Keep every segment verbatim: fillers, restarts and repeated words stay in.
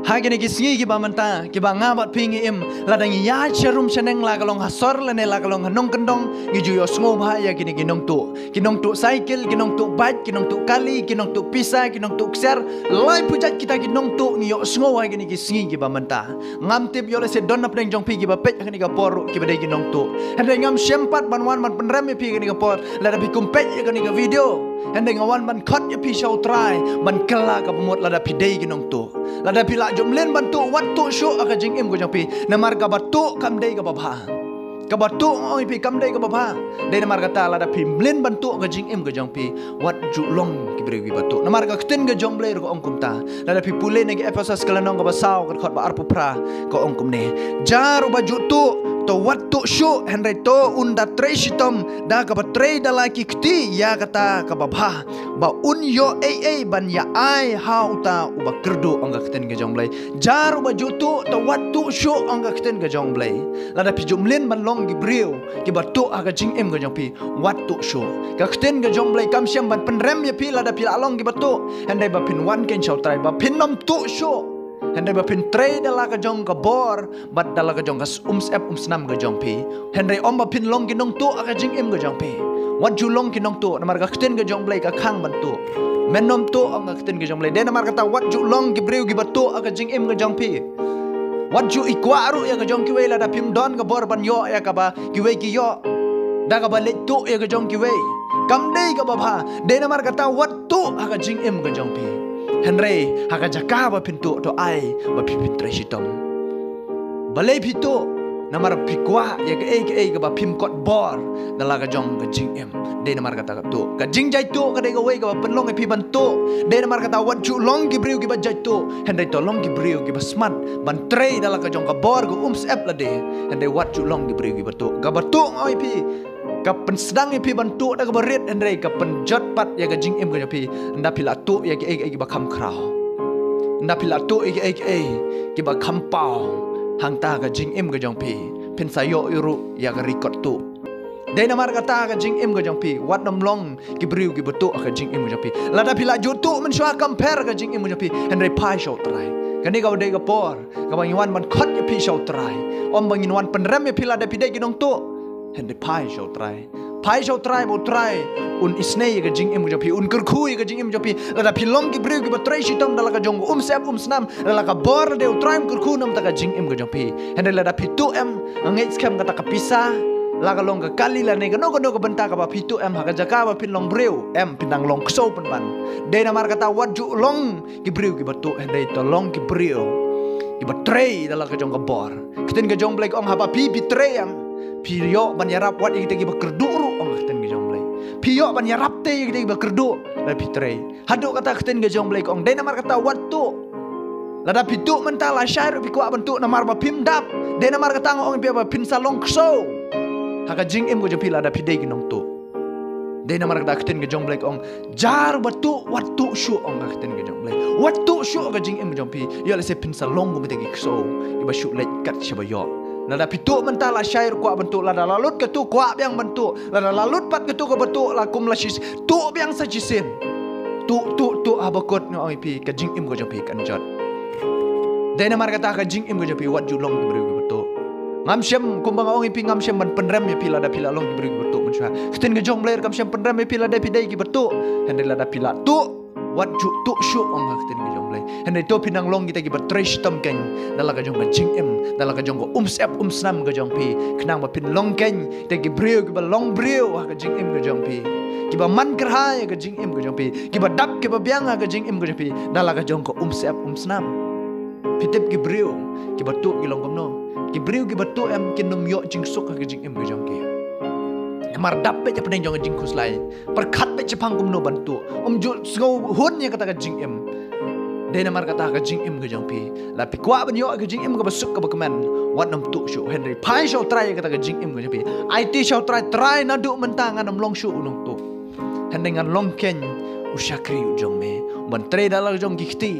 Ha kine ki sngi kiba mynta, kiba nga bad phi ngi im, lada ngi ïaid sharum shaneng, la ka long ha sor lane la ka long ha nongkyndong, ngi ju ïohsngew bha ïa kine ki nongtuh. Ki nongtuh cycle, ki nongtuh bike, ki nongtuh kali, ki nongtuh pisa, ki nongtuh ksiar. Laiphew jait kita ki nongtuh ngi ïohsngew ha kine ki sngi kiba mynta. Ngam tip ïoh lehse don na pdeng jong phi kiba peit ha kane ka por ruh kiba dei ki nongtuh. Hynrei ngam shem pat ban wan ban pynrem ïa phi ha kane ka por lada phi kum peit ïa kane ka video. Hynrei nga wan ban khot ïa phi sha U Trai ban kylla ka bamut lada phi dei ki nongtuh. Lada phi la ju mlien ban tuh, wat tuh shuh ha ka jingim ka jong phi. Namar kaba tuh kam dei kaba bha. Kaba tuh nga ong ïa phi kam dei kaba bha. Dei namar kata lada phi mlien ban tuh ha ka jingim ka jong phi, wat ju long ki briew kiba tuh. Namar ka ktien ka jong U Blei ruh ka ong kumta. Lada phi pule na ki Ephesos ka lynnong kaba saw ka dkhot ba arphew phra ka ong kumne. Jar uba ju tuh, to wat tuh shuh, hynrei to un da trei shitom da kaba trei da la ki kti ïa kata kaba bha, ba un ïoh ei ei ban ïa ai ha uta uba kyrduh, ong ka ktien ka jong U Blei. Jar uba ju tuh, to wat tuh shuh, ong ka ktien ka jong U Blei. Lada phi ju mlien ban long ki briew kiba tuh ha ka jingim ka jong phi, wat tuh shuh. Ka ktien ka jong U Blei kam shem ban pynrem ïa phi lada phi la long kiba tuh. Hynrei ba phin wan keiñ sha U Trai, ba phin ym tuh shuh. Hynrei ba phin trei da la ka jong ka bor bad da la ka jong ka s-, um syep um snam ka jong phi. Hynrei ym ba phin long ki nongtuh ha ka jingim ka jong phi. Wat ju long ki nongtuh, namar ka ktien ka jong U Blei ka khang ban tuh. Men ym tuh, ong ka ktien ka jong U Blei. Dei namar kata wat ju long ki briew kiba tuh ha ka jingim ka jong phi. Wat ju ïa kwah ruh ïa ka jong kiwei lada phim don ka bor ban ïoh ïa kaba kiwei ki ïoh. Da kaba leit tuh ïa ka jong kiwei, kam dei kaba bha. Dei namar kata wat tuh ha ka jingim ka jong phi. Hynrei ha ka jaka ba phin tuh, to ai ba phi phin trei shitom. Balei phi tuh? Namar phi kwah ïa kaei kaei kaba phim kot bor da la ka jong ka jingim. Dei namar kata ka tuh. Ka jingjaituh ka dei kawei kaba pynlong ïa phi ban tuh. Dei namar kata wat ju long ki briew kiba jaituh, hynrei to long ki briew kiba smat ban trei da la ka jong ka bor ka um syep lade. Hynrei wat ju long ki briew kiba tuh. Kaba tuh nga ong ïa phi, ka pynsdang ïa phi ban tuh da kaba rit, hynrei ka pynjot pat ïa ka jingim ka jong phi. Ynda phi la tuh ïa kiei kiei kiba kham khraw, ynda phi la tuh ïa kiei kiei kiba kham paw, hangta ka jingim ka jong phi phin sa ïoh ruh ïa ka record tuh. Dei namar kata ka jingim ka jong phi, wat nym long ki briew kiba tuh ha ka jingim ka jong phi. Lada phi la ju tuh mynshuwa, kam pher ka jingim ka jong phi. Hynrei phai sha U Trai. Kane ka dei ka por kaba ngi wan ban khot ïa phi sha U Trai. Ym ba ngin wan pynrem ïa phi lada phi dei ki nongtuh. Hynrei phai sha U Trai. Phai sha U Trai ba U Trai un isynei ïa ka jingim ka jong phi, un kyrkhu ïa ka jingim jong phi. Lada phi long ki briew kiba trei shitom da la ka jong ka um syep um snam, da la ka bor lade, U Trai un kyrkhu namar ka jingim ka jong phi. Hynrei lada phi tuh em, nga ngeit skhem kata ka pisa, la ka long ka kali lane kano kano ka bynta kaba phi tuh em, ha ka jaka ba phin long briew em, phin dang long ksew pynban. Dei namar kata wat ju long ki briew kiba tuh, hynrei to long ki briew kiba trei da la ka jong ka bor. Ktien ka jong U Blei ka ong haba phi phi trei em, phi ïoh ban ïarap wat ïa kita kiba kyrduh ruh, ong ktien ka jong U Blei. Phi ïoh ban ïarap te ïa kita kiba kyrduh lada phi trei. Haduh kata ktien ka jong U Blei ka ong, dei namar kata wat tuh. Lada phi tuh mynta lashai ruh phi kwah ban tuh namar ba phim dap. Dei namar kata nga ong ïa phi ba phin sa long ksew ha ka jingim ka jong phi lada phi dei ki nongtuh. Dei namar kata ktien ka jong U Blei ka ong, jar ba tuh, wat tuh shuh, ong ka ktien ka jong U Blei. Wat tuh shuh ha ka jingim ka jong phi. Ïoh lehse phin sa long kum kita ki ksew kiba shu leit kat shaba ïoh. Lada phi tuh mynta lashai ruh kwah ban tuh, lada la lut katu kwah biang ban tuh, lada la lut pat katu kaba tuh la kum la shis, tuh biang sa shisien. Tuh, tuh, tuh haba kut, nga ong ïa phi ka jingim ka jong phi kan jot. Dei namar kata ka jingim ka jong phi wat ju long ki briew kiba tuh. Ngam shem, kumba nga ong ïa phi, ngam shem ban pynrem ïa phi lada phi la long ki briew kiba tuh mynshuwa. Ktien ka jong U Blei ruh kam shem pynrem ïa phi lada phi dei kiba tuh. Hynrei lada phi la tuh, wat ju tuh shuh, ong ka ktien ka jong U Blei. Hynrei to phin nang long kita kiba trei shitom keiñ da la ka jong ka jingim, da la ka jong ka um syep um snam ka jong phi, khnang ba phin long keiñ kita ki briew kiba long briew ha ka jingim ka jong phi, kiba man kyrhai ha ka jingim ka jong phi, kiba dap kiba biang ha ka jingim ka jong phi da la ka jong ka um syep um snam. Phi tip ki briew kiba tuh ki long kumno? Ki briew kiba tuh em kin ym ïoh jingsuk ha ka jingim ka jong ki. Namar dap beit hapdeng jong ka jingkhuslai, pyrkhat beit shaphang kumno ban tuh, ym ju sngewhun ïa kata ka jingim. Dei namar kata ka jingim ka jong phi, la phi kwah ban ïoh ka jingim kaba suk kaba kmen, wat nym tuh shuh, hynrei phai sha U Trai ïa kata ka jingim ka jong phi. Aiti sha U Trai, Trai naduh mynta ngan ym long shuh u nongtuh, hynrei ngan long keiñ u shakri u jong me, ban trei da la ka jong ki kti,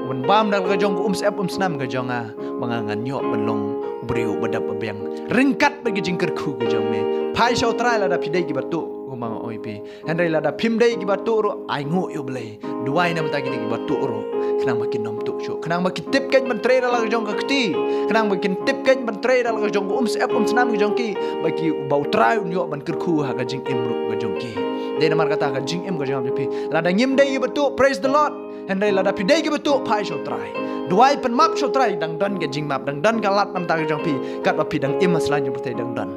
ban bam da la ka jong ka um syep um snam ka jong nga, ba nga ngan ïoh ban long u briew uba dap ba biang ryngkat bad ka jingkyrkhu ka jong me. Phai sha U Trai lada phi dei kiba tuh, kum Ba nga ong ïa phi, hynrei lada phim dei kiba tuh ruh, ai nguh ïa U Blei. Duwai na bynta kita kiba tuh ruh, khnang ba kin ym tuh shuh, khnang ba kin tip keiñ ban trei da la ka jong ka kti, khnang ba kin tip keiñ ban trei da la ka jong ka umsyep umsnam ka jong ki, ba ki, ba U Trai un ïoh ban kyrkhu ha ka jingim ruh ka jong ki. Dei namar kata ka jingim ka jong nga jong phi, lada ngim dei kiba tuh, praise the Lord. Hynrei lada phi dei kiba tuh, phai sha U Trai. Duwai pynmap sha U Trai, dang don ka jingmap, dang don ka lad na bynta ka jong phi, katba phi dang im ha sla jong pyrthei dang don.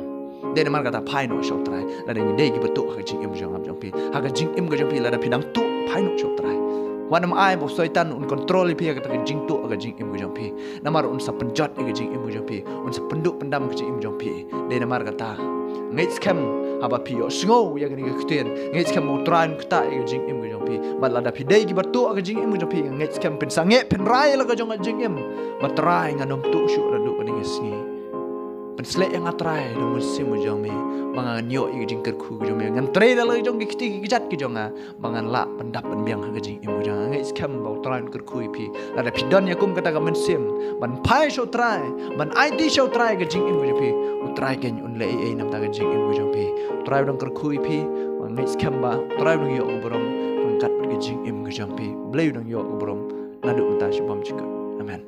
Dei namar kata phai noh sha U Trai. Lada ngi dei kiba tuh ha ka jingim jong nga jong phi, ha ka jingim ka jong phi, lada phi dang tuh, phai noh sha U Trai. Wat nym ai ba u Soitan un control ïa phi ha kata ka jingtuh ha ka jingim ka jong phi. Namar un sa pynjot ïa ka jingim ka jong phi, un sa pynduh pyndam ka jingim jong phi. Dei namar kata, ngeit skhem, haba phi ïohsngew ïa kane ka ktien, ngeit skhem ba U Trai un ktah ïa ka jingim ka jong phi. Bad lada phi dei kiba tuh ha ka jingim ka jong phi, ngeit skhem phin sangeh, phin rai la ka jong ka jingim ba, Trai, ngan ym tuh shuh naduh kane ka sngi. Pynsleh ïa nga, Trai, da u Mynsiem jong me, ba ngan ïoh ïa ka jingkyrkhu ka jong me, ngan trei da la ka jong ki kti ki kjat ki jong nga, ba ngan lah pyndap pynbiang ha ka jingim ka jong nga. Ngeit skhem ba U Trai un kyrkhu ïa phi. Lada phi don ïa kum kata ka mynsiem ban phai sha U Trai, ban aiti sha U Trai ka jingim ka jong phi, U Trai keiñ un leh ei ei na bynta ka jingim ka jong phi. U Trai u dang kyrkhu ïa phi. Ba ngeit skhem ba U Trai u dang ïoh ka burom ryngkat ka jingim ka jong phi. U Blei u dang ïoh ka burom naduh mynta sha bymjukut. Amen.